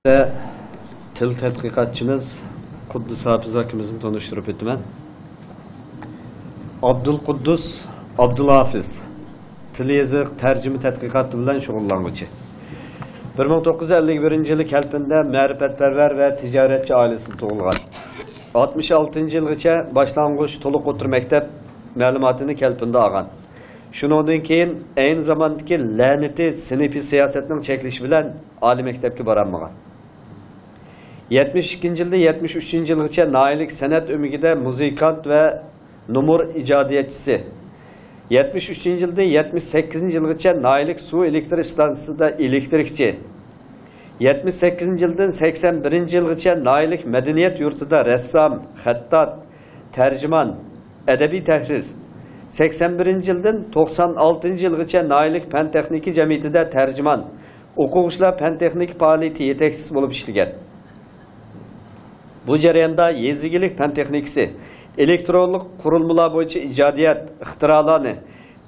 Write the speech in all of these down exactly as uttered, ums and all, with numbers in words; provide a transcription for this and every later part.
تىل تەتقىقاتچىمىز قۇددۇس ھاپىز ئاكىمىزنى تونۇشتۇرۇپ ئۆتىمەن. ئابدۇل قۇددۇس ئابدۇل ھافىز، تىل يېزىق، تەرجىمە تەتقىقاتى بىلەن شۇغۇللانغۇچى. بىر مىڭ توققۇز يۈز ئەللىك بىرىنچى يىلى كەلپىندە مەرىپەتپەرۋەر ۋە تىجارەتچى ئائىلىسىدە تۇغۇلغان. ئاتمىش ئالتىنچى يىلغىچە باشلانغۇچ تولۇق ئوتتۇرا مەكتەپ مەلۇماتىنى كەلپىندە ئالغان. شۇنىڭدىن كېيىن ئەينى زاماندىكى لەنىتى سىنىپىي سىياسەتنىڭ چەكلىشى بىلەن ئالىي مەكتەپكە بارالمىغان. يەتمىش ئىككىنچى يىلدىن يەتمىش ئۈچىنچى يىلغىچە ناھىيەلىك سەنئەت ئۆمىكىدە مۇزىكانت ۋە نومۇر ئىجادىيەتچىسى. يەتمىش ئۈچىنچى يىلدىن يەتمىش سەككىزىنچى يىلغىچە ناھىيەلىك سۇ ئېلېكتر ئىستانسىسىدا ئېلېكتىرىكچى. يەتمىش سەككىزىنچى يىلدىن سەكسەن بىرىنچى يىلغىچە ناھىيەلىك مەدەنىيەت يۇرتىدا رەسسام، خەتتات، تەرجىمان، ئەدەبىي تەھرىر. سەكسەن بىرىنچى يىلدىن توقسان ئالتىنچى يىلغىچە ناھىيەلىك پەن تېخنىكا جەمئىيىتىدە تەرجىمان، ئوقۇغۇچىلار پەن تېخنىكا پائالىيىتى يېتەكچىسى بولۇپ ئىشلىگەن. بۇ جەرياندا يېزا ئىگىلىك پەن تېخنىكىسى، ئېلېكترونلۇق قۇرۇلمىلار بويىچە ئىجادىيەت، ئىختىرالارنى،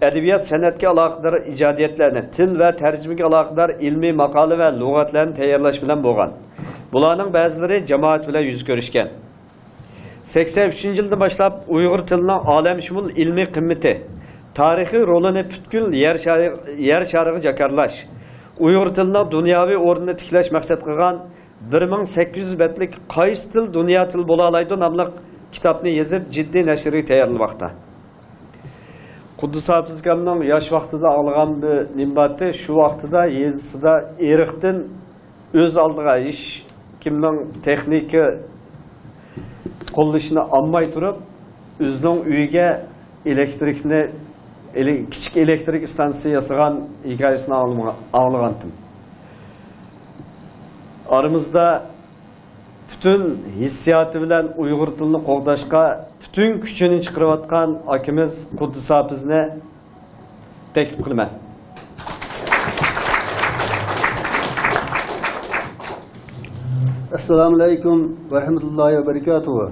ئەدەبىيات، سەنئەتكە ئالاقىدار ئىجادىيەتلەرنى، تىل ۋە تەرجىمىگە ئالاقىدار ئىلمىي ماقالە ۋە لۇغەتلەرنى تەييارلاش بىلەن بولغان. بۇلارنىڭ بەزىلىرى جامائەت بىلەن يۈز كۆرۈشكەن. سەكسەن ئۈچىنچى يىلدىن باشلاپ ئۇيغۇر تىلىنىڭ ئالەمشۇمۇل ئىلمىي قىممىتى، تارىخىي رولىنى پۈتكۈل يەر شارى، يەر شارىغا جاكارلاش، ئۇيغۇر تىلىنىڭ دۇنياۋى ئورنىنى تىكلەش مەقسەت قىلغان بىر مىڭ سەككىز يۈز بەتلىك قايسى تىل دۇنيا تىلى بولالايدۇ ناملىق كىتابنى يېزىپ، جىددىي نەشرگە تەييارلىماقتا. قۇددۇس ھاپىز ئاكامنىڭ ياش ۋاقتىدا ئاڭلىغان بىر نېمە بارتى، شۇ ۋاقتىدا يېزىسىدا ئېرىقتىن ئۆز ئالدىغا ھېچ كىمنىڭ تېخنىكا قوللىشىنى ئالماي تۇرۇپ، ئۆزىنىڭ ئۆيىگە ئېلېكتىرىكنى، ئېلې-، كىچىك ئېلېكتىرىك ئىستانسىسى ياسىغان ھېكايىسىنى ئاڭلىما-، ئاڭلىغانتىم. ئارىمىزدا پۈتۈن ھېسسىياتى بىلەن ئۇيغۇر تىلىنى قوغداشقا پۈتۈن كۈچىنى چىقىرىۋاتقان ئاكىمىز قۇددۇس ھاپىزنى تەكلىپ قىلىمەن. ئەسسالامۇئەلەيكۇم ۋە رەھمەتۇللاھى ۋە بەرىكاتۇھۇ.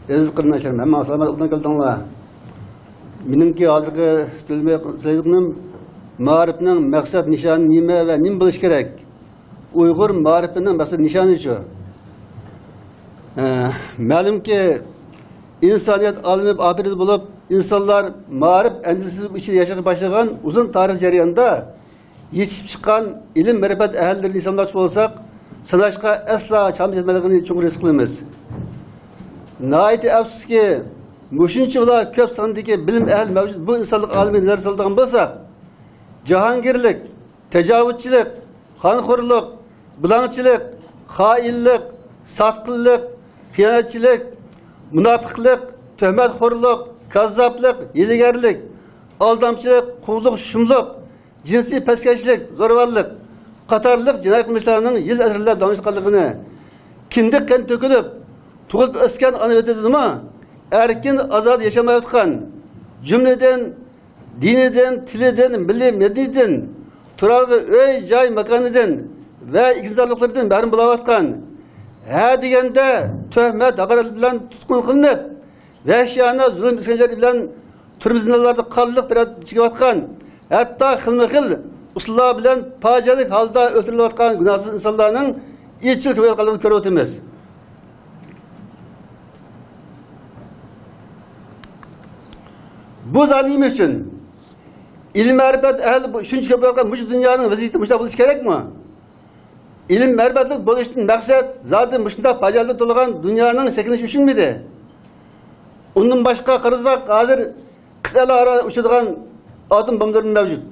ئەزىز قېرىنداشلىرىم، ھەممىڭلار سالامەت ئوبدان كەلدىڭلار. مېنىڭكى ھازىرقى سۆزلىمەي قىلىدىغىنىم مائارىپنىڭ مەقسەت نىشانى نېمە ۋە نېمە بولۇشى كېرەك؟ ئۇيغۇر مائارىپىنىڭ مەقسەت نىشانى شۇ. ئە، مەلۇمكى، ئىنسانىيەت ئالىمى ئاپىرىدە بولۇپ، ئىنسانلار مائارىپ ئەندىزىسى ئىچىدە ياشاشقا باشلىغان ئۇزۇن تارىخ جەريانىدا يېتىشىپ چىققان ئىلىم-مەرىپەت ئەھلىلىرىنى ھېسابلاشقا بولساق، ساناشقا ئەسلا چامىمىز يەتمەيدىغىنىنى چوڭقۇر ھېس قىلىمىز. ناھايىتى ئەپسۇسكى، مۇشۇنچىۋالا كۆپ ساندىكى بىلىم ئەھلى مەۋجۇت بۇ ئىنسانلىق ئالىمىگە نەزەر سالىدىغان بولساق، جاھانگىرلىك، تاجاۋۇزچىلىق، خانخورلۇق، بۇلاڭچىلىق، خائىنلىق، ساتقىنلىق، خىيانەتچىلىك، مۇناپىقلىق، تۆھمەتخورلۇق، كاززاپلىق، ھىيلىگەرلىك، ئالدامچىلىق، قۇۋلۇق-شۇملۇق، جىنسىي پەسكەشلىك، زورۋاللىق قاتارلىق جىنايى قىلمىشلارنىڭ يىل ئەترىلەپ داۋاملىشىپ قالغىنى، كىندىك قېنى تۆكۈلۈپ، تۇغۇلۇپ ئۆسكەن ئانا ۋەتىنىدىمۇ ئەركىن، ئازادە ياشىيالمايۋاتقان، جۈملىدىن دىنىدىن، تىلىدىن، مىللىي مەدەنىيىتىدىن، تۇرالغۇ ئۆي، جاي، ماكانىدىن ۋە ئىگىدارلىقلىرىدىن مەھرۇم بولاۋاتقان، ھە دېگەندە تۆھمەت، ھاقارەت بىلەن تۇتقۇن قىلىنىپ، ۋەھشىيانە زۇلۇم ئىسكەنجىلەر بىلەن تۈرمە زىندانلاردا قانلىق پىرياد چېكىۋاتقان، ھەتتا خىلمۇ خىل ئۇسۇللار بىلەن پاجىئەلىك ھالدا ئۆلتۈرۈلۈۋاتقان گۇناھسىز ئىنسانلارنىڭ ئىزچىل كۆپەيگەنلىكىنى كۆرۈۋاتىمىز. بۇ زادى نېمە ئۈچۈن؟ ئىلىم-مەرىپەت ئەھلى بۇ شۇنچە كۆپ بولغان مۇشۇ دۇنيانىڭ ۋەزىيىتى مۇشۇنداق بولۇشى كېرەكمۇ؟ ئىلىم-مەرىپەتلىك بولۇشتىن مەقسەت زادى مۇشۇنداق پاجىئەلەر تولغان دۇنيانىڭ شەكىللىنىشى ئۈچۈنمىدى؟ ئۇندىن باشقا قارىساق، ھازىر قىتئەلەر ئارا ئۇچىدىغان ئاتوم بومبىلىرىمۇ مەۋجۇت.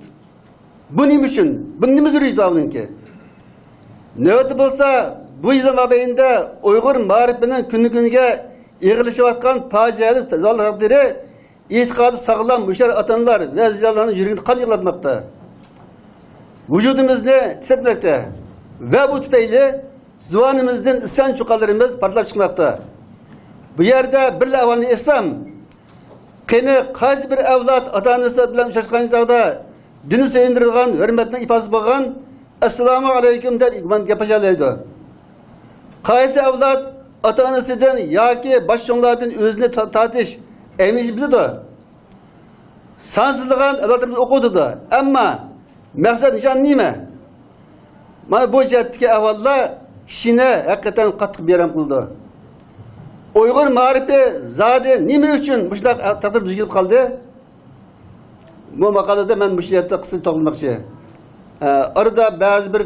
بۇ نېمە ئۈچۈن؟ بۇ نېمە زۆرۈرىيىتى بار بۇنىڭكى؟ نۆۋەتتە بولسا، بۇ يىل مابەينىدە ئۇيغۇر مائارىپىنىڭ كۈندىن-كۈنگە ئېغىرلىشىۋاتقان پاجىئەلىك زالىم تەقدىرى ئېتىقادى ساغلام، ھوشيار ئاتا-ئانىلار ۋە زىيالىيلارنىڭ يۈرىكىنى قان يىغلاتماقتا. ۋۇجۇدىمىزنى تىترەتمەكتە. ۋە بۇ تۈپەيلى زۇۋانىمىزدىن ئىسيان چۇقانلىرىمىز پارتلاپ چىقماقتا. بۇ يەردە بىرلا ئەھۋالنى ئېيتسام، قېنى، قايسى بىر ئەۋلاد ئاتا-ئانىسى بىلەن ئۇچراشقان چاغدا دىننى سۆيۈندۈرىدىغان ھۆرمەتنىڭ ئىپادىسى بولغان «ئەسسالامۇ ئەلەيكۇم» دەپ گەپلىشەلەيدۇ؟ قايسى ئەۋلاد ئاتا-ئانىسىدىن ياكى باش چوڭلاردىن ئۆزىنى تا-، تارتىش ئەھمىيىتىنى بىلىدۇ؟ سانسىزلىغان ئەۋلادلىرىمىز ئوقۇۋاتىدۇ. ئەمما مەقسەت نىشان نېمە؟ مانا بۇ جەھەتتىكى ئەھۋاللار كىشىنى ھەقىقەتەن قاتتىق بىئارام قىلىدۇ. ئۇيغۇر مائارىپى زادى نېمە ئۈچۈن مۇشۇنداق تەقدىر دۇچ كېلىپ قالدى؟ بۇ ماقالىدە مەن مۇشۇ يەردە قىسقىچە توختالماقچى. ئە، ئارىدا بەزى بىر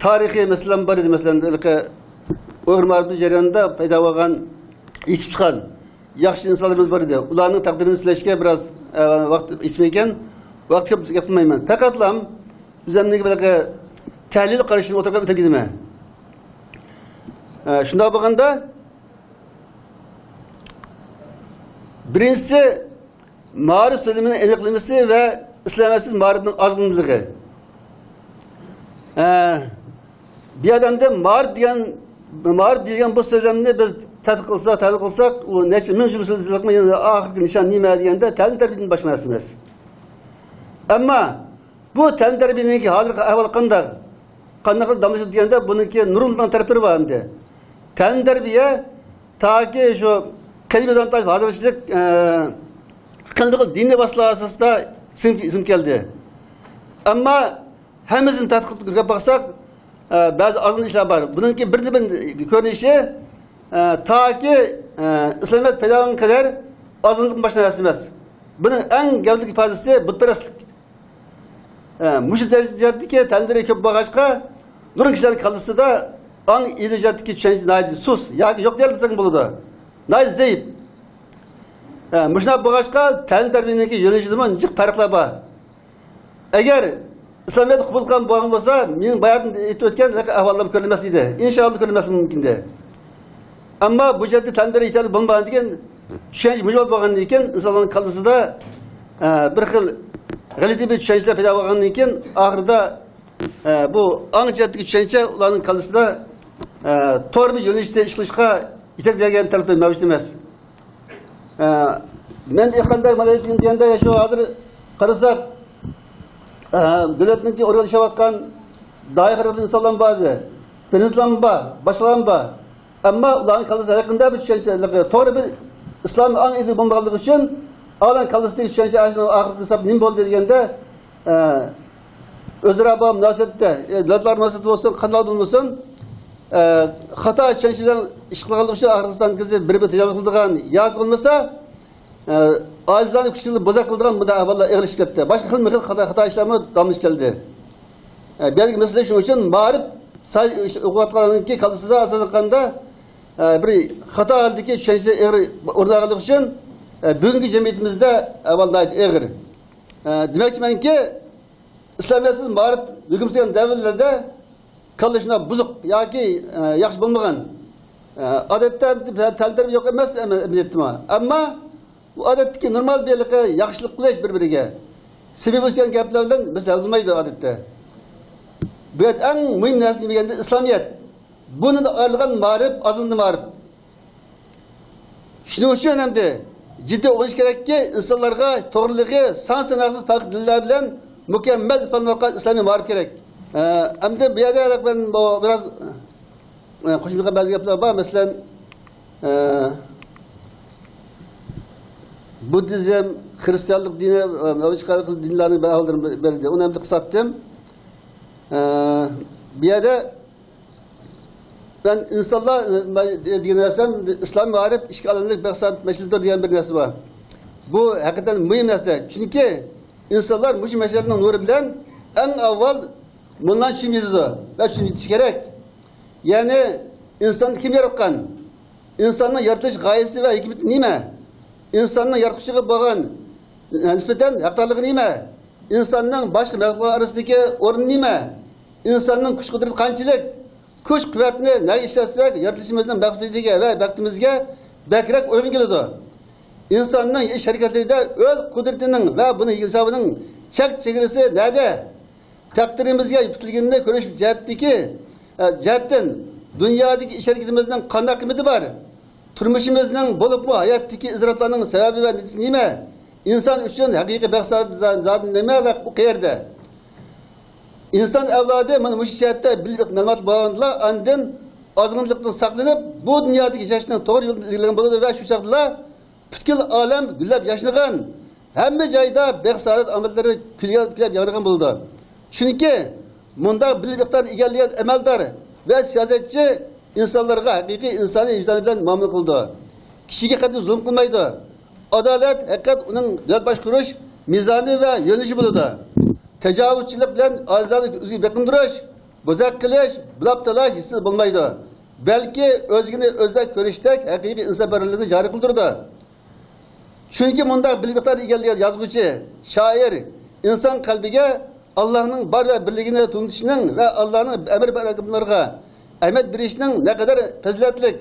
تارىخىي مەسىلىلەرمۇ بار ئىدى. مەسىلەن، ھېلىقى ئۇيغۇر مائارىپى جەريانىدا پەيدا بولغان، يېتىشىپ چىققان ياخشى ئىنسانلىرىمىز بار ئىدى. ئۇلارنىڭ تەقدىرىنى سۆزلەشكە بىراز، ئە، ۋاقىت يېتىشمەيدىكەن. ۋاقىت كۆپ گەپ قىلمايمەن. پەقەتلا بىز ئەمدىكى بىر تەھلىل قارىشىنى ئوتتۇرىغا ئۆتۈپ كېتىمەن. ئە، شۇنداق بولغاندا، بىرىنچىسى، مائارىپ سۆزلىمىنىڭ ئېنىقلىمىسى ۋە ئىسلامىيەتسىز مائارىپنىڭ ئازغىنلىقى. ئە، بۇ ئادەمدە مائارىپ دېگەن، مائارىپ دېگەن بۇ سۆزلەمنى بىز تەتقىق قىلساق، تەتقىق قىلساق، ئۇ نەچچە مىڭ يىل سۆزلىمىمۇ يەنە ئاخىرقى نىشان نېمە دېگەندە، تەلىم تەربىيەدىن باشقا نەرسە ئەمەس. ئەمما بۇ تەلىم تەربىيەنىڭكى ھازىرقى ئەھۋالى قانداق؟ قانداق قىلىپ داۋاملىشىدۇ دېگەندە، بۇنىڭكى نۇرغۇنلىغان تەرەپلىرى بار ئەمدى. تەلىم تەربىيە تاكى شۇ قەدىمىي زاماندا ھازىرغىچىلىك، ئە، خىلمۇخىل دىنىي ۋاسىتىلەر ئاساسىدا سىڭىپ، سىڭىپ كەلدى. ئەمما ھەممىسىنى تەتقىق قىلىپ كۆرۈپ باقساق، ئە، بەزى ئازغىنە ئىشلار بار. بۇنىڭكى بىردىنبىر كۆرۈنۈشى، ئە، تاكى، ئە، ئىسلامىيەت پەيدا بولغانغا قەدەر ئازغىنىلىق باشقا نەرسە ئەمەس. بۇنىڭ ئەڭ گەۋدىلىك ئىپادىسى بۇتپەرەسلىك. ئە، مۇشۇ جەھەتتىكى تەلىملىرى كۆپ بولغاچقا، نۇرغۇن كىشىلەرنىڭ كاللىسىدا ئاڭ ئېلى جەھەتتىكى چۈشەنچە ناھايىتى سۇس ياكى يوق دېيەلمىسەك بولىدۇ. ناھايىتى زەئىپ. ئە، مۇشۇنداق بولغاچقا، تەلىم تەربىيەنىڭكى يۆنىلىشىدىمۇ جىق پەرقلەر بار. ئەگەر ئىسلامىيەتنى قوبۇل قىلغان بولغان بولسا، مېنىڭ باياتىن ئېيتىپ ئۆتكەن ئەھۋاللارمۇ كۆرۈلمەس ئىدى. ئىنشائاللا كۆرۈلمەسلىكى مۇمكىن ئىدى. ئەمما بۇ جەھەتتە تەلىم بېرىش يېتەرلىك بولمىغاندىكىن، چۈشەنچە مۇشۇ بولغاندىن كېيىن، ئىنسانلارنىڭ كاللىسىدا، ئە، بىر خىل غەلىتە بىر چۈشەنچىلەر پەيدا بولغاندىن كېيىن، ئاخىرىدا، ئە، بۇ ئاڭ جەھەتتىكى چۈشەنچە ئۇلارنىڭ كاللىسىدا، ئە، توغرا بىر يۆنىلىشتە ئىش قىلىشقا يېتەكلەيدىغان تەرىپى مەۋجۇت ئەمەس. ئە، مەن ئېيتقاندەك، مانا دېگەندە، شۇ ھازىر قارىساق، ئە، دۆلەتنىڭكى ئورگانلىشىۋاتقان دائىرە ئىنسانلارمۇ بار ئىدى. پىرىنسلارمۇ بار، باشقىلارمۇ بار. ئەمما ئۇلارنىڭ كاللىسىدا ھەر قانداق بىر چۈشەنچە، توغرا بىر ئىسلام ئاڭ ئىگە بولمىغانلىقى ئۈچۈن، ئۇلارنىڭ كاللىسىدىكى چۈشەنچە ئاشۇنىڭ ئاخىرقى ھېساب نېمە بولدى دېگەندە، ئە، ئۆزئارا بولغان مۇناسىۋەتتە، ئە، دۆلەتلەر مۇناسىۋىتى بولسۇن، قانداق بولمىسۇن، ئە، خاتا چۈشەنچە بىلەن ئىش قىلغانلىقى ئۈچۈن ئاخىرقىسىدا بىر-بىرىگە تاجاۋۇز قىلىدىغان ياكى بولمىسا، ئە، ئاجىزلارنى كۈچلىرىنى بوزەك قىلىدىغان بۇنداق ئەھۋاللار ئېغىرلىشىپ كەتتى. باشقا خىلمۇ خىل خاتا، خاتا ئىشلارمۇ داۋاملىشىپ كەلدى. ئە، بۇ يەردىكى مەسىلە شۇنىڭ ئۈچۈن مائارىپ ساي-، ئوقۇۋاتقانلارنىڭكى كاللىسىدا ئاساسەن قاندا، ئە، بىر خاتا ھالدىكى چۈشەنچە ئېغىر ئورۇن ئالغانلىقى ئۈچۈن، ئە، بۈگۈنكى جەمئىيىتىمىزدە ئەھۋال ناھايىتى ئېغىر. ئە، دېمەكچىمەنكى، ئىسلامىيەتسىز مائارىپ ھۆكۈم سۈرگەن دەۋرلەردە كاللا شۇنداق بۇزۇق ياكى، ئە، ياخشى بولمىغان. ئە، ئادەتتە تەلىم تەربىيە يوق ئەمەس، ئەمەلىيەتتىمۇ. ئەمما ئۇ ئادەتتىكى نورمال بىرلىكى ياخشىلىق قىلىش بىر-بىرىگە. سەمىمىي بولسىغان گەپلەر بىلەن مەسىلە ھەل بولمايدۇ ئادەتتە. بۇ يەردە ئەڭ مۇھىم نەرسە نېمە دېگەندە ئىسلامىيەت. بۇنى ئايرىغان مائارىپ، ئازغىنە مائارىپ. شۇنىڭ ئۈچۈن ئەمدى جىددىي ئويلىنىش كېرەككى، ئىنسانلارغا توغرىلىقى سان ساناقسىز پاكىت دەلىللەر بىلەن مۇكەممەل ئىسپاتلانغان ئىسلامىي مائارىپ كېرەك. ئە، ئەمدى بۇ يەردە مەن بۇ بىراز، ئە، قوشۇمچە بەزى گەپلەر بار. مەسىلەن، ئە، بۇددىزم، خىرىستىيانلىق دىنى، ئە، ۋە باشقا دىنلارنىڭ بىر ئەھۋاللىرىنى بەردى. ئۇنى ئەمدى قىسقارتتىم. ئە، بۇ يەردە مەن ئىنسانلار، مەن دېگەن نەرسەم ئىسلام مائارىپ ئىككى ئالەملىك بەخت سائادەت مەشئىلىدۇر دېگەن بىر نەرسە بار. بۇ ھەقىقەتەن مۇھىم نەرسە. چۈنكى ئىنسانلار مۇشۇ مەشئەلنىڭ نۇرى بىلەن ئەڭ ئاۋۋال مۇنۇلارنى چۈشىنىپ يېتىدۇ ۋە چۈشىنىپ يېتىشى كېرەك. يەنى ئىنساننى كىم ياراتقان؟ ئىنساننىڭ يارىتىلىش غايىسى ۋە ھېكمىتى نېمە؟ ئىنساننىڭ ياراتقۇچىغا بولغان، نىسبەتەن ھەقدارلىقى نېمە؟ ئىنساننىڭ باشقا مەخلۇقلار ئارىسىدىكى ئورنى نېمە؟ ئىنساننىڭ كۈچ-قۇدرىتى قانچىلىك؟ كۈچ-قۇۋۋەتنى نەگە ئىشلەتسەك، يارىتىلىشىمىزنىڭ مەقسىتىگە ۋە بەختىمىزگە بەكرەك ئۇيغۇن كېلىدۇ؟ ئىنساننىڭ ئىش-ھەرىكەتلىرىدە ئۆز قۇدرىتىنىڭ ۋە بۇنىڭ ھېسابىنىڭ چەك-چېگرىسى نەدە؟ تەقدىرىمىزگە پۈتۈلگىنىنى كۆرۈش جەھەتتىكى، ئە، جەھەتتىن دۇنيادىكى ئىش-ھەرىكىتىمىزنىڭ قانداق قىممىتى بار؟ تۇرمۇشىمىزنىڭ، بولۇپمۇ ھاياتتىكى ئىزراتلارنىڭ سەۋەبى ۋە نەتىجىسى نېمە؟ ئىنسان ئۈچۈن ھەقىقىي بەخت سائادەت زادى نېمە ۋە ئۇ قەيەردە؟ ئىنسان ئەۋلادى مانا مۇشۇ جەھەتتە بىلىپ مەلۇمات بولغاندىلا، ئاندىن ئازغىنىلىقتىن ساقلىنىپ، بۇ دۇنيادىكى ياشاشنىڭ توغرا يولىدا ئىلگىرىلىگەن بولىدۇ ۋە شۇ چاغدىلا پۈتكۈل ئالەم گۈللەپ ياشنىغان، ھەممە جايدا بەخت سائادەت ئامەتلىرى كۈلگە-، كۈلەپ ياڭرىغان بولىدۇ. چۈنكى مۇنداق بىلىم ئىقتىدارىنى ئىگىلىگەن ئەمەلدار ۋە سىياسەتچى ئىنسانلارغا ھەقىقىي ئىنسانىي ۋىجدانى بىلەن مۇئامىلە قىلىدۇ. كىشىگە قەتئىي زۇلۇم قىلمايدۇ. ئادالەت، ھەقىقەت ئۇنىڭ دۆلەت باشقۇرۇش مىزانى ۋە يۆنىلىشى بولىدۇ. تاجاۋۇزچىلىق بىلەن ئاجىزلارنى ئۆزىگە بېقىندۇرۇش، بوزەك قىلىش، بۇلاپ تالاش ھېسسىدە بولمايدۇ. بەلكى ئۆزىگىنى ئۆزىدەك كۆرۈشتەك ھەقىقىي ئىنسانپەرۋەرلىكنى جارى قىلدۇرىدۇ. چۈنكى مۇنداق بىلىم ئىقتىدارى ئىگىلىگەن يازغۇچى، شائىر ئىنسان قەلبىگە ئاللاھنىڭ بار ۋە بىرلىكىنى تونۇتۇشنىڭ ۋە ئاللاھنىڭ ئەمر پەرمانلىرىغا ئەھمىيەت بېرىشنىڭ نەقەدەر پەزىلەتلىك،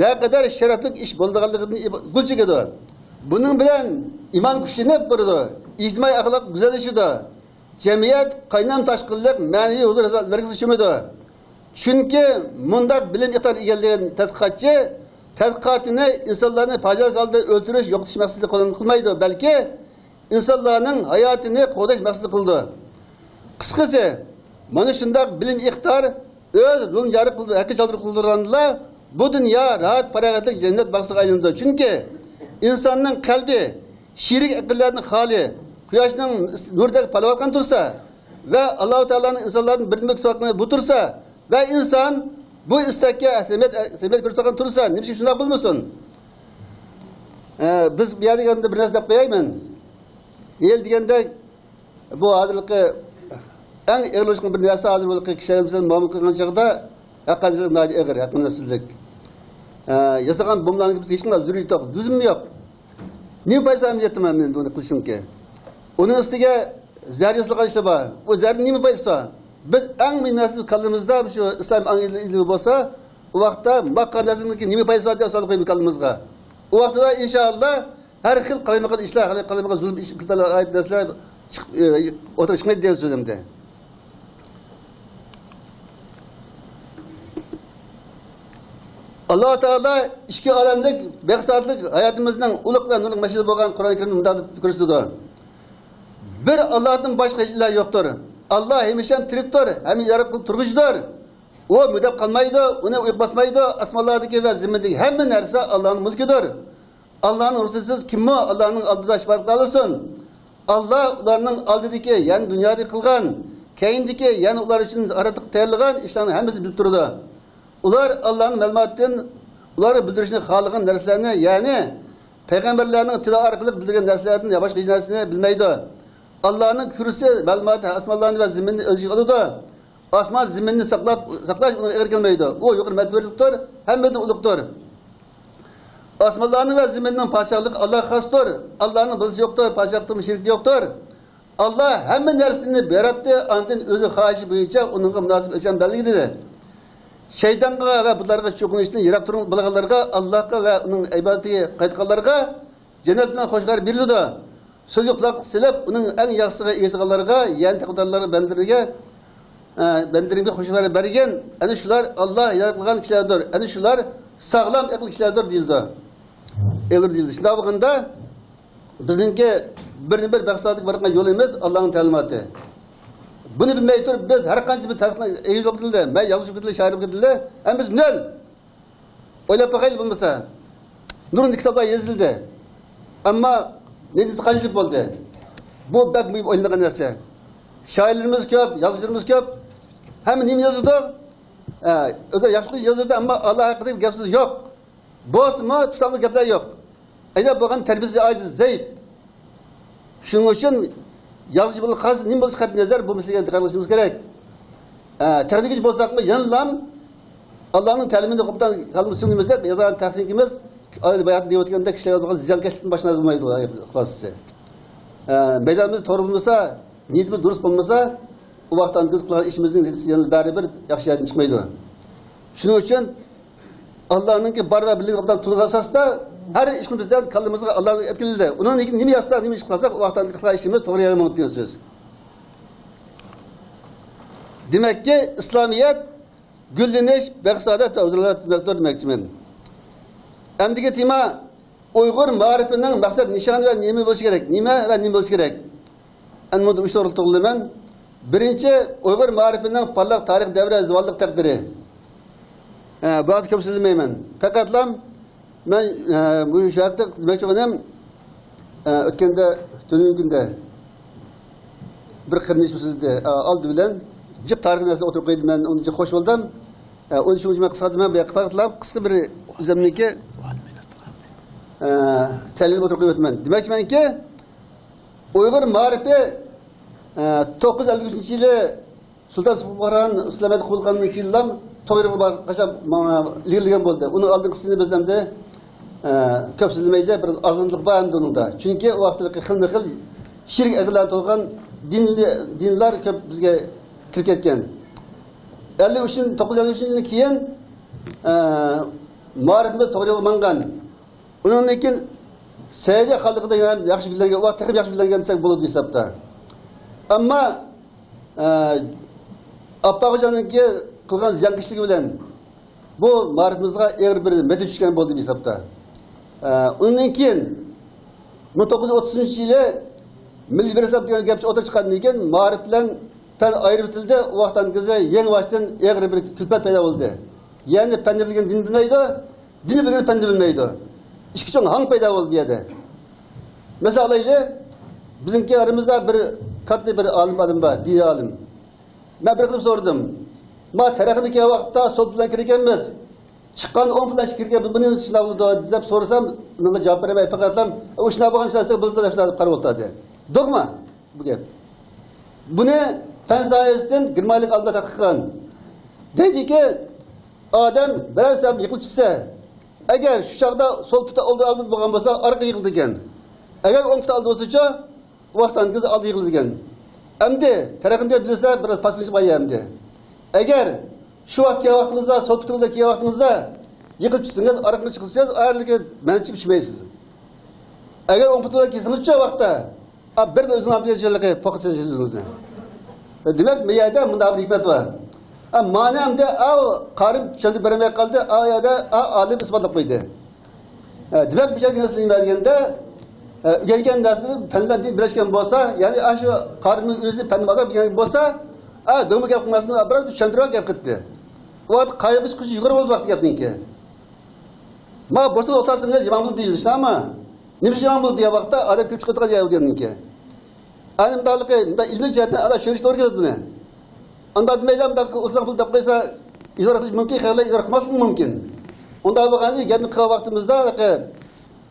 نەقەدەر شەرەپلىك ئىش بولىدىغانلىقىدىن ئىب-، گۈل چېكىدۇ. بۇنىڭ بىلەن ئىمان كۈچلىنىپ بېرىدۇ، ئىجتىمائىي ئەخلاق گۈزەللىشىدۇ. جەمئىيەت قاينام تاشقىنلىق مەنىۋى ھۇزۇر ھازىلەتلىرىگە چۆمىدۇ. چۈنكى مۇنداق بىلىم ئىقتىدارى ئىگىلىگەن تەتقىقاتچى تەتقىقاتىنى ئىنسانلارنى پاجىئەلىك ھالدا ئۆلتۈرۈش، يوقىتىش مەقسىتىدە قوللان-، قىلمايدۇ، بەلكى ئىنسانلارنىڭ ھاياتىنى قوغداش مەقسىتىدە قىلىدۇ. قىسقىسى، مانا شۇنداق بىلىم ئىقتىدار ئۆز رولىنى جارى قىلدى، ھەققى جارى قىلدۇرغاندىلا، بۇ دۇنيا راھەت، پاراغەتلىك جەننەت باغچىسىغا ئايلىنىدۇ. چۈنكى ئىنساننىڭ قەلبى شېرىك ئەقىللەردىن خالىي، قۇياشنىڭ نۇرىدەك پارلاۋاتقان تۇرسا ۋە ئاللاھۇ تائالانىڭ ئىنسانلاردىن بىردىنبىر كۈتۈۋاتقىنى بۇ تۇرسا ۋە ئىنسان بۇ ئىستەككە ئەھمىيەت، ئەھمىيەت بېرىۋاتقان تۇرسا، نېمىشقا شۇنداق بولمىسۇن؟ ئە، بىز بۇ يەردە دېگەندە بىر نەرسە دەپ قوياي مەن. ھېلى دېگەندە، بۇ ھازىرقى ئەڭ ئېغىرلىشقان بىر نەرسە، ھازىر بۇ كىشىلەر بىلەن مۇئامىلە قىلغان چاغدا ھەققانىيەتسىزلىك ناھايىتى ئېغىر، ھەققانىيەتسىزلىك. ئە، ياسىغان بومبىلارنىڭ بىزگە ھېچقانداق زۆرۈرىيىتى يوق، لۈزۈمى يوق. نېمە پايدىسى ئەمەلىيەتتە مەن بۇنى قىلىشنىڭكى؟ ئۇنىڭ ئۈستىگە زەھەر ياسىغان ئىشلار بار. ئۇ زەھەرنىڭ نېمە پايدىسى بار؟ بىز ئەڭ مۇھىم نەرسە كاللىمىزدا شۇ ئىسلام ئەڭگۈزى بولسا، ئۇ ۋاقىتتا ماققان نەرسىمىزگە نېمە پايدىسى بار دەپ سوئال قويىمىز كاللىمىزغا. ئۇ ۋاقتىدا ئىنشائاللا ھەر خىل قالايمىقان ئىشلار، ھەر خىل قالايمىقان زۇلۇم ئىش، كۆپەيتىدىغان نەرسىلەر چىقىپ، ئە، ئوتتۇرىغا چىقمايدۇ دېگەن سۆزۈمدە. ئاللا تائالا ئىچكى ئالەملىك، بەخت-سائادەتلىك ھاياتىمىزنىڭ ئۇلۇغ ۋە نۇرلۇق مەشئىلى بولغان قۇرئان كەرىمدە مۇنداق دەپ كۆرسىتىدۇ: بىر ئاللادىن باشقا ھېچ ئىلاھ يوقتۇر. ئاللا ھەمىشە تىرىكتۇر، ھەمىشە يارىتقۇچى، تۇرغۇچىدۇر. ئۇ مۈددەت قالمايدۇ، ئۇنى ئۇيقۇ باسمايدۇ. ئاسمانلاردىكى ۋە زېمىندىكى ھەممە نەرسە ئاللانىڭ مۈلكىدۇر. ئاللانىڭ رۇخسىتىسىز كىممۇ ئاللانىڭ ئالدىدا شاپائەت قىلالىسۇن؟ ئاللا ئۇلارنىڭ ئالدىدىكى، يەنى دۇنيادا قىلغان، كەينىدىكى، يەنى ئۇلار ئۈچۈن ياراتقۇچى تەييارلىغان ئىشلارنىڭ ھەممىسىنى بىلىپ تۇرىدۇ. ئۇلار ئاللانىڭ مەلۇماتىدىن، ئۇلارغا بىلدۈرۈشنى خالىغان نەرسىلەرنى، يەنى پەيغەمبەرلەرنىڭ تىلى ئارقىلىق بىلدۈرگەن نەرسىلەردىن يا باشقا ھېچ نەرسىنى بىلمەيدۇ. ئاللانىڭ كۇرسى مەلۇماتى ئاسمانلارنى ۋە زېمىننى ئۆز ئىچىگە ئالىدۇ. ئاسمان زېمىننى ساقلاپ، ساقلاش ئۇنىڭغا ئېغىر كەلمەيدۇ. ئۇ يۇقىرى مەرتىۋىلىكتۇر، ھەممىدىن ئۇلۇغدۇر. ئاسمانلارنىڭ ۋە زېمىننىڭ پادىشاھلىقى ئاللاغا خاستۇر. ئاللانىڭ بالىسى يوقتۇر، پادىشاھلىقتىمۇ شېرىكى يوقتۇر. ئاللا ھەممە نەرسىنى ياراتتى، ئاندىن ئۆزى خاھىشى بويىچە ئۇنىڭغا مۇناسىپ ئۆلچەم بەلگىلىدى. شەيتانغا ۋە بۇتلارغا چوقۇنۇشتىن يىراق تۇرۇڭ، بولغانلارغا، ئاللاغا ۋە ئۇنىڭ ئىبادىتىگە قايتقانلارغا جەننەت بىلەن خوش خەۋەر بېرىلىدۇ. سۆزگە قۇلاق سېلىپ، ئۇنىڭ ئەڭ ياخشىسىغا ئېرىشىدىغانلارغا، يەنى تەقۋادارلارغا، بەندىلىرىگە، ئە، بەندىلىرىمگە خوش خەۋەر بەرگىن. ئەنە شۇلار ئاللا ھىدايەت قىلغان كىشىلەردۇر. ئەنە شۇلار ساغلام ئەقىل كىشىلەردۇر، دېيىلىدۇ. ئېغىر دېيىلدى. شۇنداق بولغاندا، بىزنىڭكى بىردىنبىر بەخت-سائادەتكە بارغان يولىمىز ئاللانىڭ تەلىماتى. بۇنى بىلمەي تۇرۇپ، بىز ھەر قانچە بىر تەتقىق ئېغىز بولۇپ كېتىلدى، مەن يازغۇچ بولۇپ كېتىلدى، شائىر بولۇپ كېتىلدى، ھەممىمىز نۆل. ئويلاپ باقايلى بولمىسا. نۇرغۇن كىتابلار يېزىلدى. ئەمما نەتىجىسى قانچىلىك بولدى؟ بۇ بەك مۇھىم ئويلىنىدىغان نەرسە. شائىرلىرىمىز كۆپ، يازغۇچىلىرىمىز كۆپ. ھەممە نېمە يازىدۇ؟ ئە، ئۆزى ياخشىلىق يازىدۇ، ئەمما ئاللا ھەققىدە گەپ سۆز يوق. بولسىمۇ، تۇتاملىق گەپلەر يوق. ئەينەك بولغان تەربىيەسى ئاجىز، زەئىپ. شۇنىڭ ئۈچۈن يازغۇچى بولۇپ قالسا، نېمە بولسا قەتئىي نەزەر، بۇ مەسىلىگە دىققەت قىلىشىمىز كېرەك. ئە، تېخنىكىچى بولساقمۇ، يەنىلا ئاللانىڭ تەلىمىنى ئوبدان قەلبىمىزگە سىڭدۈرمىسەك، يازغان تەتقىقىمىز، بايا دېيىۋاتقاندەك، كىشىلەرگە بولغان زىيانكەشلىكتىن باشقا نەرسە بولمايدۇ، خۇلاسىسى. ئە، مەيدانىمىز توغرا بولمىسا، نىيىتىمىز دۇرۇس بولمىسا، ئۇ ۋاقىتتا بىز قىلغان ئىشىمىزنىڭ نەتىجىسى يەنە بەرىبىر ياخشى يەردىن چىقمايدۇ. شۇنىڭ ئۈچۈن ئاللانىڭكى بار ۋە بىرلىكىنى ئوبدان تونۇغان ئاساستا ھەر ئىشنى بىزدىن كاللىمىزغا ئاللا ئېلىپ كېلىدۇ. ئۇنىڭدىن كېيىن نېمە يازساق، نېمە ئىش قىلساق، ئۇ ۋاقىتتا قىلغان ئىشىمىز توغرا يەرگە ماڭىدۇ دېگەن سۆز. دېمەككى، ئىسلامىيەت گۈللىنىش، بەخت-سائادەت ۋە ھۇزۇرلار دېمەكتۇر دېمەكچىمەن. ئەمدىكى تېما ئۇيغۇر مائارىپىنىڭ مەقسەت نىشانى ۋە نېمە بولۇشى كېرەك؟ نېمە ۋە نېمە بولۇشى كېرەك؟ ئەمدى مۇنداق ئۈچ توغرىلىق توغرىلىمەن. بىرىنچى، ئۇيغۇر مائارىپىنىڭ پارلاق تارىخ دەۋرى، زىۋالىق تەقدىرى. ئە، بۇ ھەقتە كۆپ سۆزلىمەيمەن. پەقەتلا مەن، ئە، بۇ شۇ ھەقتە دېمەكچى بولغىنىم، ئە، ئۆتكەندە، تۈنۈگۈن كۈندە بىر قېرىندىشىم سۆزلىدى. ئە، ئالدى بىلەن جىق تارىخىي نەرسىنى ئوتتۇرىغا قويدى، مەن ئۇنىڭ ئۈچۈن خوش بولدۇم. ئە، ئۇنى شۇنىڭ ئۈچۈن مەن قىسقارتىمەن، بۇ يەردە پەقەتلا قىسقا بىر ئۆزۈمنىڭكى، ئە، تەھلىل ئوتتۇرىغا قويۇۋاتىمەن. دېمەكچىمەنكى، ئۇيغۇر مائارىپى، ئە، توققۇز يۈز ئەللىك ئۈچىنچى يىلى سۇلتان سۇپۇرخان ئىسلامىيەتنى قوبۇل قىلغاندىن كېيىنلا توغرا يولغا قارىشاپ، مانا، ئىلگىرىلىگەن بولدى. ئۇنىڭ ئالدىنقىسىنى بىز ئەمدى، ئە، كۆپ سۆزلىمەيلى، بىر ئازغىنلىق بار ئەمدى ئۇنىڭدا. چۈنكى ئۇ ۋاقىتتىكى خىلمۇ خىل شېرىك ئەقىدىلەردىن تولغان دىنلى، دىنلار كۆپ بىزگە كىرىپ كەتكەن. ئەللىك ئۈچىنچى، توققۇز يۈز ئەللىك ئۈچىنچى يىلدىن كېيىن، ئە، مائارىپىمىز توغرا يولغا ماڭغان. ئۇنىڭدىن كېيىن سەئىدىيە خانلىقىدا يەنە ياخشى گۈللەنگەن، ئۇ ۋاقىت تېخىمۇ ياخشى گۈللەنگەن دېسەك بولىدۇ ھېسابتا. ئەمما، ئە، ئاپپاق خوجانىڭكى قىلغان زىيانكەشلىكى بىلەن بۇ مائارىپىمىزغا ئېغىر بىر مەددە چۈشكەن بولدى ھېسابتا. ئە، ئۇنىڭدىن كېيىن مىڭ توققۇز يۈز ئوتتۇزىنچى يىلى مىللىي بىر ھېساب دېگەن گەپ ئوتتۇرىغا چىققاندىن كېيىن، مائارىپ بىلەن پەن ئايرىۋېتىلدى. ئۇ ۋاقىتتىن كېيىن يېڭىباشتىن ئېغىر بىر كۈلپەت پەيدا بولدى. يەنى پەننى بىلگەن دىننى بىلمەيدۇ، دىننى بىلگەن پەننى بىلمەيدۇ. ئىككى چوڭ ھاڭ پەيدا بولدى بۇ يەردە. مىسال ئالايلى، بىزنىڭكى ئارىمىزدا بىر كاتتا بىر ئالىم ئادەم بار، دىنىي ئالىم. مەن بىر قېتىم سورىدىم. ما تەرەققىياتقا كەلگەن ۋاقىتتا سول پۇتى بىلەن كىرگەنمىز. چىققاندا ئوڭ پۇتى بىلەن كىرگەن، بۇنى شۇنداق بولىدۇ دەپ سورىسام، ماڭا جاۋاب بەرمەي، پەقەتلا، ئۇ شۇنداق بولغان ئىشلار بولىدۇ دەپ شۇنداق دەپ قاراپ ئولتۇردى. دوگما بۇ گەپ. بۇنى پەن ساھەسىدىن گېرمانىيەلىك ئالىملار تەتقىق قىلغان. دەيدىكى، ئادەم بىرەر سەۋەب يىقىلىپ چۈشسە، ئەگەر شۇ چاغدا سول پۇتى ئالدىدا بولغان بولسا، ئارقىغا يىقىلىدىكەن. ئەگەر ئوڭ پۇتى ئالدىدا بولسىچۇ، ئۇ ۋاقىتتا ئالدىغا يىقىلىدىكەن. ئەمدى تەرەققىياتنى بىلسىلەر، بىراز پاسىڭىز بايا ئەمدى. ئەگەر شۇ ۋاقىت كەلگەن ۋاقتىڭىزدا، سول پۇتىڭىزدا كەلگەن ۋاقتىڭىزدا يىقىلىپ چۈشسىڭىز، ئارقىغا چىقىسىز، ئەرلىكى مەنچە چۈشمەيسىز. ئەگەر ئوڭ پۇتىڭىزدا كەلسىڭىزچۇ ۋاقىتتا، ئا، بىر ئۆزىڭىز ئۆزىڭىزنى پوق قىلىسىز ئۆزىڭىزنى. دېمەك، بۇ يەردە مۇنداق بىر ھېكمەت بار. ئا، مانا ئەمدى، ئا، قارىم چۈشەندۈرۈپ بەرمەي قالدى، ئا، يەردە، ئا، ئالىم ئىسپاتلاپ قويدى. ئە، دېمەك، بۇ يەردە نېمە دېگەندە، ئە، ئۆگەنگەن نەرسىنى پەن بىلەن دىن بىرلەشكەن بولسا، يەنى ئاشۇ قارىمنىڭ ئۆزى پەننى ئاداپ ئۆگەنگەن بولسا، ئا، دۆڭمە گەپ قىلماستىن، بىراز چۈشەندۈرۈپ گەپ قىلدى. ئۇ ۋاقىت قايىل قىلىش كۈچى يۇقىرى بولدى ۋاقىت گەپنىڭكى. ما بوساغدا ئولتۇرسىڭىز يامان بولدى دېيىلدى، شۇنداقمۇ؟ نېمە ئۈچۈن يامان بولدى دېگەن ۋاقىتتا، ئادەم كىرىپ چىقىدىغان يەر ئۇ دېگەننىڭكى. ئەنە مۇنداقلىقى، مۇنداق ئىلمىي جەھەتتىن ئانا چۈشىنىش توغرا كېلىدۇ بۇنى. ئانداق دېمەيلا، مۇنداق ئولتۇرساڭ بولدى دەپ قويسا، ئىدارە قىلىش مۇمكىن، خەلقلەر ئىدارە قىلماسلىقى مۇمكىن. ئۇنداق بولغاندا گەپنى قىلغان ۋاقتىمىزدا،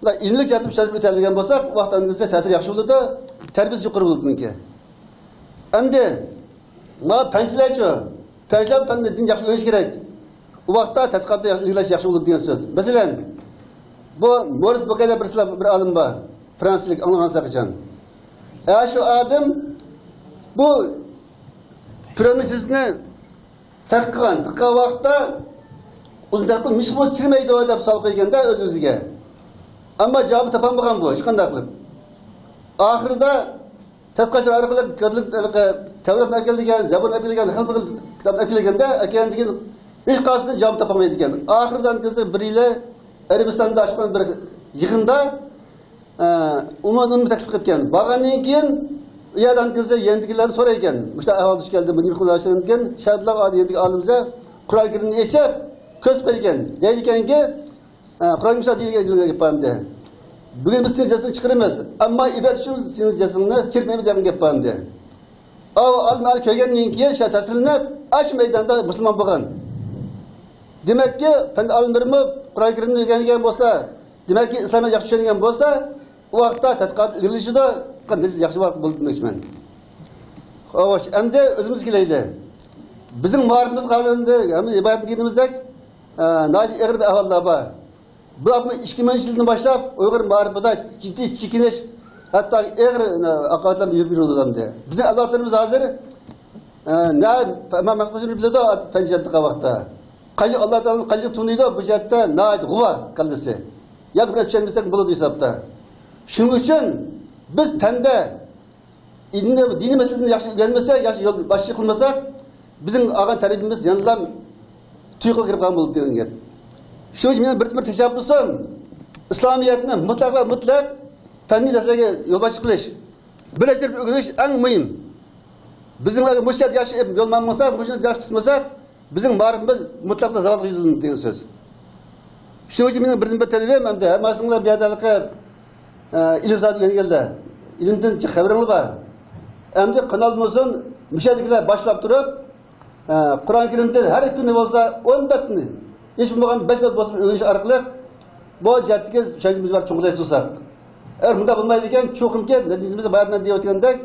مۇنداق ئىلمىي جەھەتتىن چۈشەنتىرىپ ئۆتەلىگەن بولساق، ۋاقىت ئەندىزىسى تەسىرى ياخشى بولىدۇ، تەربىيىسى يۇقىرى بولىدۇ بۇنىڭكى. ئەمدى، ما پەنچىلەرچۇ؟ پەنچىلەر پەننى، دىننى ياخشى ئۆگىنىش كېرەك. ئۇ ۋاقىتتا تەتقىقاتتا ياخشى ئىلگىرىلەش ياخشى بولىدۇ دېگەن سۆز. مەسىلەن، بۇ مورىس بوكەي دەپ بىرسى، بىر ئالىم بار. فرانسىيەلىك، ئاڭلىغانسىز قاچان. ئە، شۇ ئادەم بۇ پىروننىڭ جىنسىنى تەتقىق قىلغان. تەتقىق قىلغان ۋاقىتتا ئۇزۇن تەتقىق قىلىپ، مىشقا چىرىمەيدۇ دەپ سوئال قويغاندا ئۆز-ئۆزىگە. ئەمما جاۋابنى تاپالمىغان بۇ، ھېچقانداق قىلىپ. ئاخىرىدا تەتقىقاتچىلار ئارقىلىق كاتولىك، تەۋراتنى ئەكەلگەن، زەبۇرنى ئەكەلگەن، خىلمۇ خىل كىتابنى ئەكەلگەندە، ئەكەلگەندىن كېيىن ھېچقايسىسىدىن جاۋاب تاپالمايدىكەن. ئاخىرىدا ئەندىزىسى بىر يىلى ئەرەبىستاندا ئاچقان بىر يىغىندا، ئە، ئۇمۇ ئۇنى تەكلىپ قىلىدىكەن. بارغاندىن كېيىن ئۇ يەردە ئەندىزىسى يەنىدىكىلەردىن سورايدىكەن. مۇشۇنداق ئەھۋال دۇچ كەلدى، بۇ نېمە قىلىدىكەن؟ شۇ يەردىكى ئالىمزە قۇرئان كەرىمنى ئېچىپ كۆرسىتىپ بېرىدىكەن. دەيدىكەنكى، ھە، قۇرئان مۇسا دېگەن گەپ بار ئەمدى. ببۈگۈن بىز سېنىڭ جەسىتىڭنى چىقىرىمىز، ئەمما ئىبرەت ئۈچۈن سېنىڭ جەسىتىڭنى چىرىتمەيمىز دېگەن گەپ بار ئەمدى. ئاۋۇ ئالىم ئەھلى كۆرگەندىن كېيىن شۇ تەسىرلىنىپ، ئاشۇ مەيداندا مۇسۇلمان بولغان. دېمەككى، پەن ئالىملىرىمۇ قۇرئان كەرىمنى ئۆگەنگەن بولسا، دېمەككى، ئىسلامنى ياخشى چۈشەنگەن بولسا، ئۇ ۋاقىتتا تەتقىقات ئىلگىرىلىشىدۇ، نەتىجە ياخشى بولىدۇ دېمەكچىمەن. خوش، ئەمدى ئۆزىمىزگە كېلەيلى. بىزنىڭ مائارىپىمىزغا ھازىر ئەمدى ھەممە ئىبادەت دېگىنىمىزدەك، ئە، ناھايىتى ئېغىر بىر ئەھۋاللار بار. بۇ ئىككى مىڭىنچى يىلدىن باشلاپ ئۇيغۇر مائارىپىدا جىددىي چېكىنىش، ھەتتا ئېغىر، ئە، ھاقارەتلەر يۈز بېرىۋاتىدۇ. بىزنىڭ ئەۋلادلىرىمىز ھازىر، ئە، نە ئىمام مەھمۇد بىلىدۇ، پەنجەنتىقى ۋاقىتتا. قايسى ئاللا تائالانى قايسى تونۇيدۇ، بۇ جەھەتتە ناھايىتى غۇۋا كاللىسى. ياكى بىر چۈشەنمىسەك بولىدۇ ھېسابتا. شۇنىڭ ئۈچۈن بىز پەندە ئىلمىي، دىنىي مەسىلىنى ياخشى ئۆگەنمىسەك، ياخشى يول باشچىلىق قىلمىساق، بىزنىڭ ئالغان تەربىيەمىز يەنىلا تۇيۇققا كىرىپ قالغان بولىدۇ دېگەن گەپ. شۇنىڭ ئۈچۈن مېنىڭ بىردىنبىر تەشەببۇسۇم، ئىسلامىيەتنى مۇتلەق ۋە مۇتلەق پەننىي دەرسلەرگە يولباشچىلىق قىلىش، بىرلەشتۈرۈپ ئۆگىنىش ئەڭ مۇھىم. بىزنىڭ مۇشۇ يەردە ياخشى يول ماڭمىساق، مۇشۇ يەردە ياخشى تۇتمىساق، بىزنىڭ مائارىپىمىز مۇتلەقلا زاۋالغا يۈزلىنىدۇ دېگەن سۆز. شۇنىڭ ئۈچۈن مېنىڭ بىردىنبىر تەلىپىم، ئەمدى ھەممىڭلار بۇ يەردە ھېلىقى، ئە، ئىلىم سائەت ئۆگەنگەنلەر، ئىلىمدىن جىق خەۋىرىڭلار بار. ئەمدى قانال بولسۇن، مۇشۇ يەردىكىلەر باشلاپ تۇرۇپ، ئە، قۇرئان كەرىمدىن ھەر كۈنى بولسا ئون بەتنى، ھېچ بولمىغاندا بەش بەت بولسىمۇ ئۆگىنىش ئارقىلىق بۇ جەھەتتىكى چۈشەنچىمىزنى بىر چوڭقۇرلايتۇرساق. ئەگەر مۇنداق بولمايدىكەن، چوقۇمكى نەتىجىمىزدە بايا مەن دەۋاتقاندەك،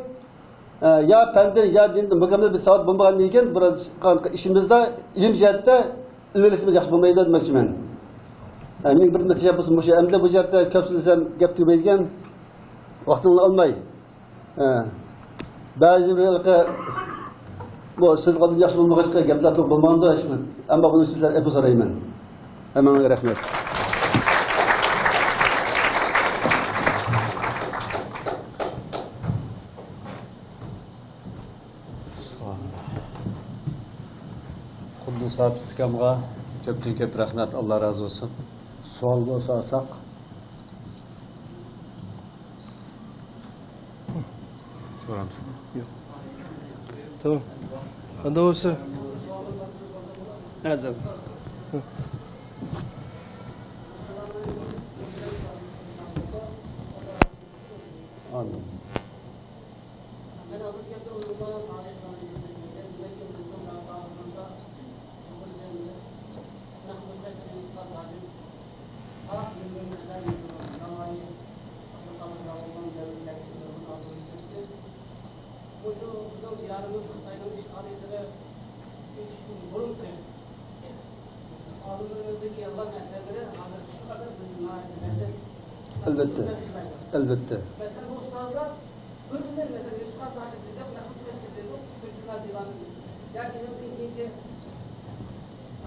ئە، يا پەندىن، يا دىندىن مۇكەممەل بىر ساۋات بولمىغاندىن كېيىن، بىر قىلغان ئىشىمىزدا ئىلىم جەھەتتە ئىلگىرىلىشىمىز ياخشى بولمايدۇ دېمەكچىمەن. ئە، مېنىڭ بىر تەشەببۇسۇم مۇشۇ. ئەمدى بۇ جەھەتتە كۆپ سۆزلىسەم گەپ تۈگىمەيدىكەن، ۋاقتىڭلارنى ئالماي. ئە، بەزى بىر ھېلىقى بۇ سۆز قىلىپ ياخشى بولمىغاچقا گەپلەر توغرا بولمىغاندۇ، ئىشقىلىپ. ئەمما بۇنى سىزلەر ئەپۇ سورايمەن. ھەممىڭلارغا رەھمەت. قۇددۇس ھاپىز ئۇكامغا كۆپتىن كۆپ رەھمەت، ئاللا رازى بولسۇن. سوئال بولسا ئالساق. سورامسىز؟ ياق. تامام. ئاندا بولسا. ھازىر. ئاندىن. مۇشۇ بىزنىڭ دىيارىمىز خىتاينىڭ ئىشغالىيىتىگە ئۆتۈشتىن بۇرۇنقى ئالىملىرىمىزدىكى يازغان ئەسەرلىرى ھازىر شۇ قەدەر بىزنى ناھايىتى لەززەت ئەلۋەتتە. ئەلۋەتتە. مەسىلەن، بۇ ئۇستازلار بىر كۈندە، مەسىلەن، يۈسۈپ خان ساجىت دېسەك، مەھمۇد قەشقەر دېدۇق، كۆكتىكلا دىۋان. ياكى ئۇنىڭدىن كېيىنكى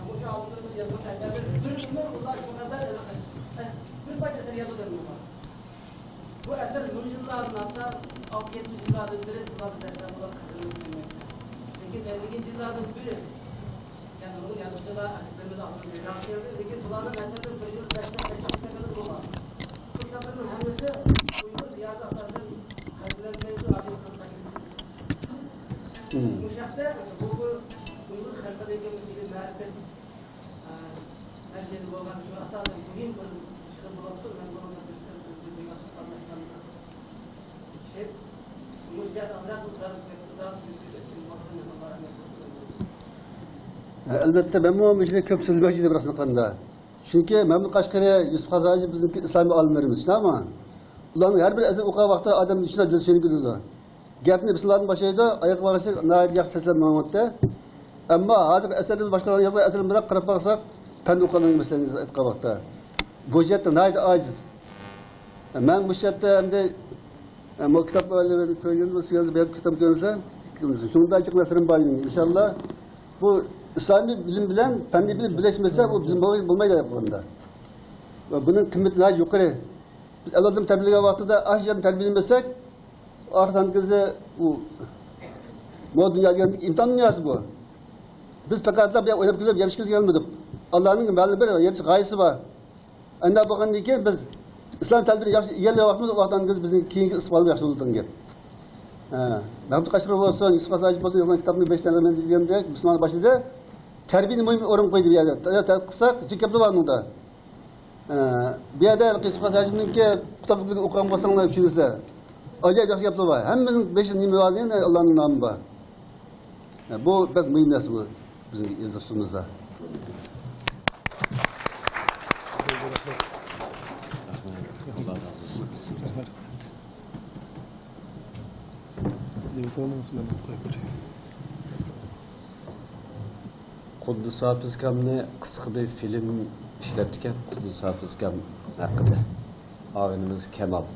مۇشۇ ئالىملىرىمىز يازغان ئەسەرلىرى بىر كۈندە ئۇلار شۇ قەدەر بىر پارچە ئەسەر يازىدۇ. بۇ ئەسەر مىڭ يىللاردىن ئارتۇق، ئالتە يەتمىش يىللاردىن بېرى سىلەرنى دەسلەپ بولۇپ قەدىرلىنىپ كەلمەكتە. لېكىن ئەللىك يىللاردىن بېرى، يەنى نۇرغۇن يازغۇچىلار، ئەدىبلىرىمىز ئاپتور پەيدا كەلدى. لېكىن بۇلارنىڭ ئەسەرلىرى بىر يىل بەش سەت، بەش سەت سەپھەدىن بولغان. بۇ سەپھىنىڭ ھەممىسى ئۇيغۇر دىيارىدا ئاساسەن خەتلەنمەيدۇ، ئادەم قىلىپ قايتىدۇ. مم. بۇ شەھەردە بۇ، بۇ ئۇيغۇر خەلقىدىكى مىللىي مەرىپەت ئەلۋەتتە، مەنمۇ مۇشۇنى كۆپ سۆزلىمەكچى ئىدىم راستىنى ئېيتقاندا. چۈنكى مەملۇت قەشقىرى، يۈسۈپ خان ساجىت بىزنىڭكى ئىسلامىي ئالىملىرىمىز، شۇنداقمۇ؟ ئۇلارنىڭ ھەر بىر ئەسىرىنى ئوقۇغان ۋاقتىدا ئادەم ئىچىدە دىل سۆيۈنۈپ كېتىدۇ. گەپنى بىسمىللادىن باشلايدۇ، ئاياغقا بارغىچە ناھايىتى ياخشى تەسىرلەنمەڭ دەيتتى. ئەمما ھازىرقى ئەسەرلىرىمىز، باشقىلارنىڭ يازغان ئەسەرلىرىنى بىراق قاراپ باقساق، پەن ئوقۇغانلارنىڭ مەسىلەن ئېيتقان ۋاقىتتا، بۇ جەھەتتە ناھايىتى ئاجىز. مەن بۇ جەھەتتە ئەمدى، ئە، بۇ كىتاب كۆرگەن بولسىڭىز، بۇ كىتاب كۆرسە، شۇندا جىق نەسىرىم بار ئىنشاللا. بۇ ئىسلامىي بىلىم بىلەن پەننىي بىلىم بىرلەشمىسە، بۇ بىلىم بولمايدۇ ئاياقلىرىدا. ۋە بۇنىڭ قىممىتى ناھايىتى يۇقىرى. بىز ئەۋلادنى تەربىيەلىگەن ۋاقتىدا ئاشۇ يەردىن تەربىيەلىمىسەك، ئاخىرەتتە ئۇ، بۇ دۇنيا دېگەندىكى ئىمتىھان دۇنياسى بۇ. بىز پەقەتلا بۇ يەرگە ئويناپ كېلىپ، يەپ ئىچكىلى كەلمىدۇق. ئاللانىڭ مەلۇم بىر يېتىش غايىسى بار. ئەندى بولغاندىن كېيىن بىز ئىسلام تەلىپىنى ياخشى ئىگىلەۋاتىمىز، ئۇ ۋاقىتتا بىز بىزنىڭ كېيىنكى ئىستىقبالىمىز ياخشى بولىدىغان گەپ. ھە. مەھمۇد قەشقىرى بولسۇن، يۈسۈپ خان ساجىت بولسۇن، يازغان كىتابنى بەش دەقىقە مەن دېگەندەك، مۇسۇلمان باشلىدى. تەربىيەنى مۇھىم ئورۇنغا قويدى بۇ يەردە. تەربىيە قىلساق، جىق گەپلەر بار بۇنىڭدا. ئە، بۇ يەردە يۈسۈپ خان ساجىتنىڭكى كىتابلىقىنى ئوقۇغان بولساڭلار ئۈچىڭىزلەر، ئاجايىپ ياخشى گەپلەر بار. ھەممىنىڭ بېشىدا نېمە بار دېگەن، ئاللانىڭ نامى بار. ئە، بۇ بەك مۇھىم نەرسە بۇ بىزنىڭ يېزىقچىلىقىمىزدا. قۇددۇس ھاپىز ئاكامنى قىسقا بىر فىلىم ئىشلەپتىكەن، قۇددۇس ھاپىز ئاكام ھەققىدە. ئاغىنىمىز كامال،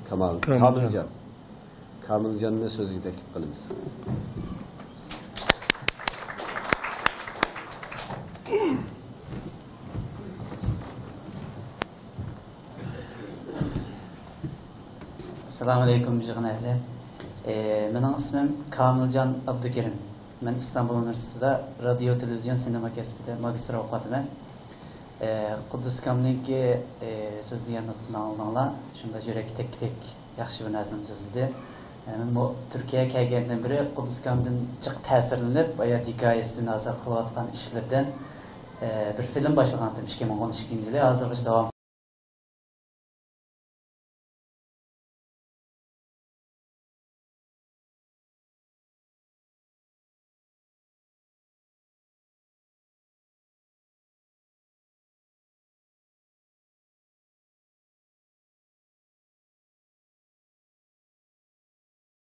كامال، كامىلجان. كامىلجان. كامىلجاننى سۆزگە تەكلىپ قىلىمىز. ئەسسالامۇئەلەيكۇم، يىغىن ئەھلى. ئى، مېنىڭ ئىسمىم كامىلجان ئابدۇكېرىم. مەن ئىستانبۇل ئۇنىۋېرسىتېتىدا رادىيو، تېلېۋىزىيون، سىنېما كەسپىدە ماگىستىر ئوقۇۋاتىمەن. ئى، قۇددۇس ئاكامنىڭكى، ئى، سۆزلىگەن نۇتقىنى ئاڭلىدىڭلار. شۇنداق يۈرەككە تەگكۈدەك ياخشى بىر نەرسىنى سۆزلىدى. ئى، مەنمۇ تۈركىيەگە كەلگەندىن بېرى قۇددۇس ئاكامدىن جىق تەسىرلىنىپ، ھايات ھېكايىسىدىن، ھازىر قىلىۋاتقان ئىشلىرىدىن، ئى، بىر فىلىم باشلىغانتىم ئىككى مىڭ ئون ئىككىنچى يىلى. ھازىرغىچە داۋام